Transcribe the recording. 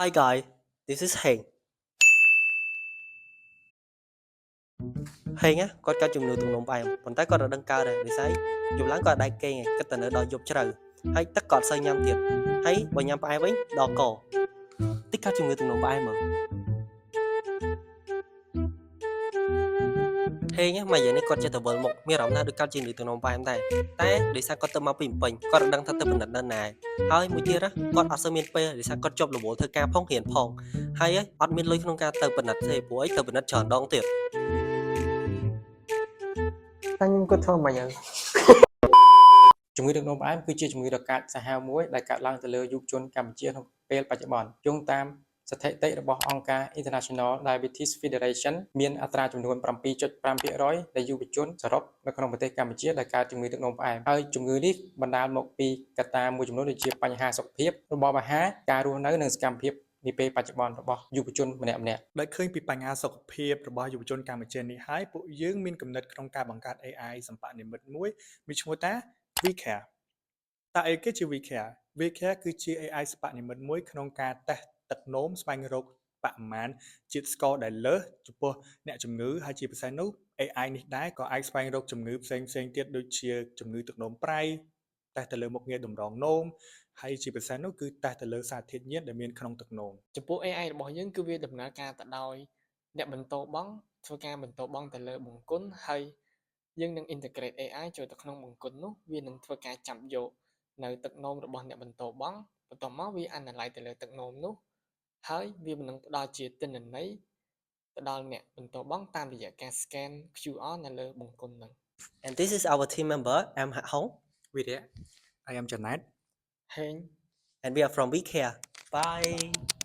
Hi guys, this is Heng. ហេងណាគាត់កើតជំងឺទឹកនោមផ្អែមប៉ុន្តែគាត់អត់ដឹងកើតដែរដោយសារយប់ឡើងគាត់អត់ដែរគេងឯងគិតតែនៅដល់យប់ជ្រៅហើយទឹកក៏អត់សូវញ៉ាំទៀតហើយបើញ៉ាំផ្អែមវិញដល់កតិចកើតជំងឺទឹកនោមផ្អែមមើលហេងមួយយ៉ាងនេះគាត់ចេះតែវិលមុខមានអារម្មណ៍ថាដូចកើតជំងឺទឹកនោមផ្អែមដែរតែដោយសារគាត់ទៅមកពីភ្នំពេញគាត់អត់ដឹងថាទៅពិនិត្យនៅណាហើយមួយទៀតណាគាត់អត់សូវមានពេលដោយសារគាត់ជាប់រវល់ធ្វើការផងរៀនផងហើយអត់មានលុយក្នុងការទៅពិនិត្យទេព្រោះអីទៅពិនិត្យច្រើនដងទៀត តែខ្ញុំគិតធ្វើមិនយ៉ាង ជំងឺទឹកនោមផ្អែមគឺជាជំងឺដ៏កាចសាហាវមួយដែលកើតឡើងទៅលើយុវជនកម្ពុជាក្នុងពេលបច្ចុប្បន្នយោងតាមស្ថិតិរបស់អង្គការ International Diabetes Federation មានអត្រាចំនួន7.5%នៃយុវជនសរុបនៅក្នុងប្រទេសកម្ពុជាដែលកើតជំងឺទឹកនោមផ្អែមហើយជំងឺនេះបណ្ដាលមកពីកត្តាមួយចំនួនដូចជាបញ្ហាសុខភាពរបបអាហារការរស់នៅនិងសកម្មភាពនាពេលបច្ចុប្បន្នរបស់យុវជនម្នាក់ៗ។ ដោយឃើញពីបញ្ហាសុខភាពរបស់យុវជនកម្ពុជានេះហើយពួកយើងមានគំនិតក្នុងការបង្កើត AI សិប្បនិម្មិតមួយមានឈ្មោះថា WeCare តើអីគេជា WeCare? WeCare គឺជា AI សិប្បនិម្មិតមួយក្នុងការតេស្តទឹកនោមស្វែងរកបរិមាណជាតិស្ករដែលលើសចំពោះអ្នកជំងឺហើយជាពិសេសនោះ AI នេះដែរក៏អាចស្វែងរកជំងឺផ្សេងៗទៀតដូចជាជំងឺទឹកនោមប្រៃតេស្តទៅលើមុខងារតម្រងនោមហើយជាពិសេសនោះគឺតេស្តទៅលើសារធាតុញៀនដែលមានក្នុងទឹកនោម។ ចំពោះ AI របស់យើងគឺវាដំណើរការទៅដោយអ្នកបន្ទោបង់ធ្វើការបន្ទោបង់ទៅលើបង្គន់ហើយយើងនឹង integrate AI ចូលទៅក្នុងបង្គន់នោះវានឹងធ្វើការចាប់យកនៅទឹកនោមរបស់អ្នកបន្ទោបង់បន្ទាប់មកវា analyze ទៅលើទឹកនោមនោះហើយវានឹងផ្ដល់ជាទិន្នន័យទៅដល់អ្នកបន្ទោបង់តាមរយៈការ scan QR នៅលើបង្គន់ហ្នឹង។ And this is our team member. I'm Hak Hong. វីរៈ I am Janet. ហេង And we are from WeCare. Bye.